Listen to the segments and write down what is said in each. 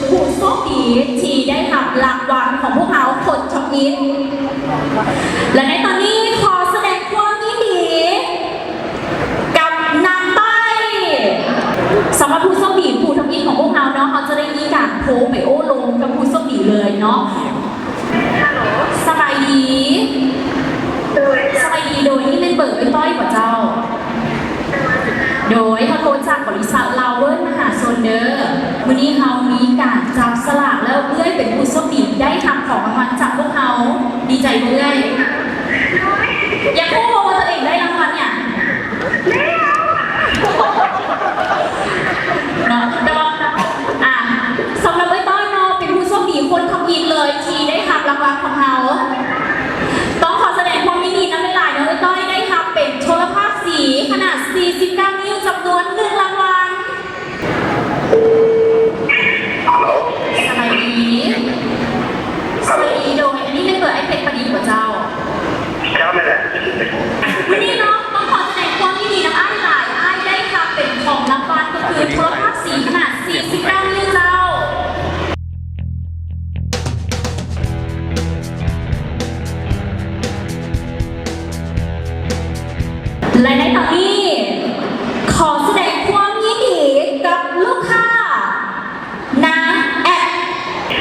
ຜູ້ໂຊກດີທີ່ໄດ້ຮັບລາງວັນຂອງພວກເຮົາຄົນທຳອິດ ແລະ ໃນຕອນນີ້ຂໍສະແດງຄວາມຍິນດີກັບນາງໄຕ້. ສຳລັບຜູ້ໂຊກດີຜູ້ທຳອິດຂອງພວກເຮົາເນາະ ເຮົາຈະໄດ້ມີການໂທໄປໂອ້ລົມກັບຜູ້ໂຊກດີເລີຍເນາະ. ສະບາຍດີ. ໂດຍ ສະບາຍດີ ໂດຍ ນີ້ແມ່ນເບີເອື້ອຍຕ້ອຍບໍ່ເຈົ້າ? ໂດຍ ເຮົາໂທຈາກບໍລິສັດລາວເວີນມະຫາຊົນເດີ. ມື້ນີ້ເຮົາມີການຈັບສະຫຼາກ ແລ້ວເອື້ອຍເປັນຜູ້ໂຊກດີໄດ້ຮັບຂອງລາງວັນຈາກພວກເຮົາ. ດີໃຈບໍ່ເອື້ອຍ? ຢາກຮູ້ບໍ່ວ່າຕົວເອງໄດ້ລາງວັນຫຍັງ? ເນາະ ດອກ ອ່າ ສຳລັບເອື້ອຍຕ້ອຍເນາະ ເປັນຜູ້ໂຊກດີຄົນທຳອິດເລີຍທີ່ໄດ້ຮັບລາງວັນຂອງເຮົາ. ຕ້ອງຂໍສະແດງຄວາມຍິນດີນຳຫຼາຍໆເນາະ ເອື້ອຍຕ້ອຍໄດ້ຮັບເປັນໂທລະພາບສີຂະໜາດສີ່ສິບເກົ້ານິ້ວ ຈຳນວນໜຶ່ງລາງວັນ. ສະບາຍດີ. ສະບາຍດີ ໂດຍ ອັນນີ້ແມ່ນເບີອ້າຍເພັດປະດິດບໍ່ເຈົ້າ? ເຈົ້າແມ່ນແຫຼະ. ມື້ນີ້ເນາະ ຕ້ອງຂໍສະແດງຄວາມຍິນດີນຳອ້າຍຫຼາຍ ອ້າຍໄດ້ຮັບເປັນຂອງລາງວັນ ກໍຄືໂທລະພາບສີຂະໜາດສີ່ສິບເກົ້ານິ້ວເຈົ້າ. ແລະ ໃນຕອນນີ້ ຂໍສະແດງຄວາມຍິນດີກັບລູກຄ້າ ນາງແອັດ ເອ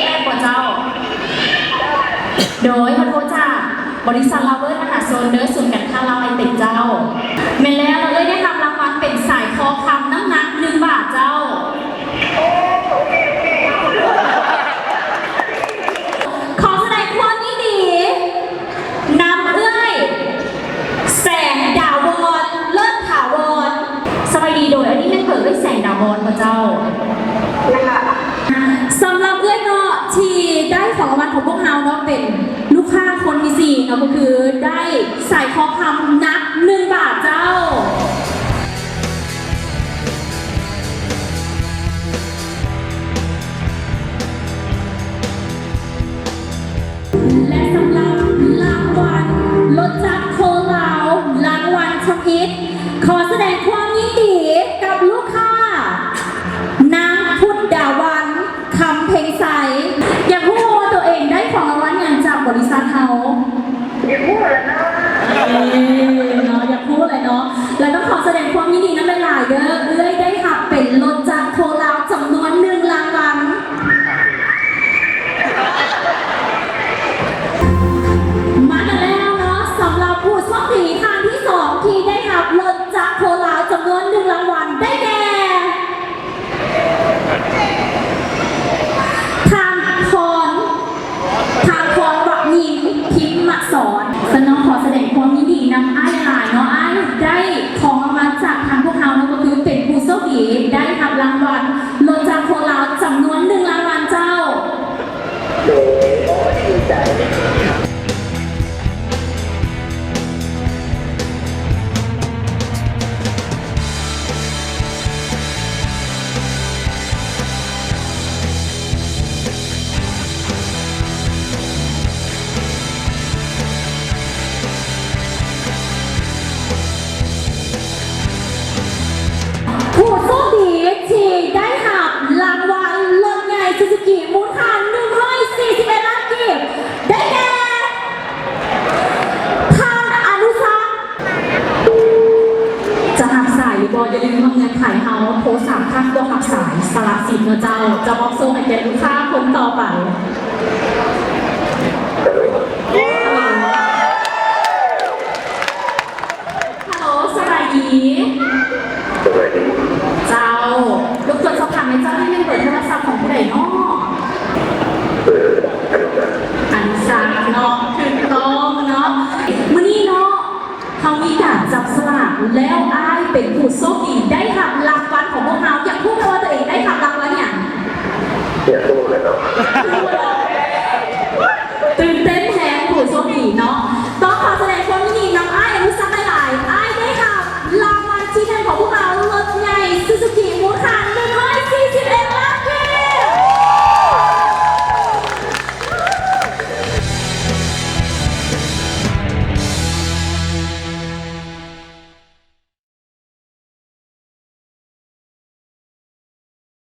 ແອັດ ບໍ່ເຈົ້າ? ໂດຍ ເຮົາໂທຈາກບໍລິສັດລາວເວີນມະຫາຊົນເດີ ສູນການຄ້າລາວໄອເຕັກເຈົ້າ. ແມ່ນແລ້ວ ເອື້ອຍໄດ້ຮັບລາງວັນເປັນສາຍຄໍຄຳນ້ຳໜັກໜຶ່ງບາດເຈົ້າ. ຂໍສະແດງຄວາມຍິນດີ ນຳເອື້ອຍ ແສງດາວອນ ເລີດຖາວອນ. ສະບາຍດີ ໂດຍ ອັນນີ້ແມ່ນເບີເອື້ອຍແສງດາວອນບໍ່ເຈົ້າ? ສຳລັບເອື້ອຍເນາະ ທີ່ໄດ້ຂອງລາງວັນຂອງພວກເຮົາເນາະ ເປັນລູກຄ້າຄົນທີສີ່ເນາະ ກໍຄືໄດ້ສາຍຄໍຄຳໜັກໜຶ່ງບາດເຈົ້າ. ແລະ ສຳລັບລາງວັນລົດຈັກໂຄລາວ ລາງວັນທຳອິດ ຂໍສະແດງຄວາມຍິນດີກັບລູກຄ້າ ນາງພຸດດາວັນ ຄຳເພັງໄຊ. ຢາກຮູ້ວ່າຕົວເອງໄດ້ຂອງລາງວັນຫຍັງຈາກບໍລິສັດເຮົາ? ຢາກຮູ້ແຫຼະເນາະ. ເອີ ເນາະ ຢາກຮູ້ແຫຼະເນາະ. ແລະ ຕ້ອງຂໍສະແດງຄວາມຍິນດີນຳຫຼາຍໆເດີ ເອື້ອຍໄດ້ຮັບເປັນລົດຈັກໂຄລາວຈຳນວນໜຶ່ງລາງວັນ. ມາກັນແລ້ວເນາະ ສຳລັບຜູ້ໂຊກດີທ່ານທີສອງ ທີ່ໄດ້ຮັບລົດຈັກໂຄລາວຈຳນວນໜຶ່ງລາງວັນ ໄດ້ແກ່ ທ່ານພອນ ທ່ານພອນ ວະນິນ ພິມມະສອນ. ສະໜອງຂໍສະແດງຄວາມຍິນດີນຳອ້າຍຫຼາຍເນາະ ອ້າຍໄດ້ຂອງລາງວັນຈາກທາງພວກເຮົາເນາະ ກໍຄືເປັນຜູ້ໂຊກດີໄດ້ຮັບລາງວັນລົດຈັກໂຄລາວຈຳນວນໜຶ່ງລາງວັນເຈົ້າ. ໂດຍ ໂອ້ ດີໃຈ. ຜູ້ໂຊກດີທີ່ໄດ້ຮັບລາງວັນລົດໃຫຍ່ຊູຊູກິມູນຄ່າໜຶ່ງຮ້ອຍສີ່ສິບເອັດລ້ານກີບ ໄດ້ແກ່ ທ່ານອະນຸສັກ. ຈະຮັບສາຍຫຼືບໍ່? ຢ່າລືມວ່າເງື່ອນໄຂເຮົາ ໂທສາມຄັ້ງບໍ່ຮັບສາຍ ສະຫຼະສິດເນາະເຈົ້າ. ຈະມອບໂຊໃຫ້ແກ່ລູກຄ້າຄົນຕໍ່ໄປ. ຮັລໂຫຼ ສະບາຍດີ. ສະບາຍດີ. ເຈົ້າ ລົບກວນສອບຖາມແດ່ເຈົ້າ ມີແມ່ນເບີໂທລະສັບຂ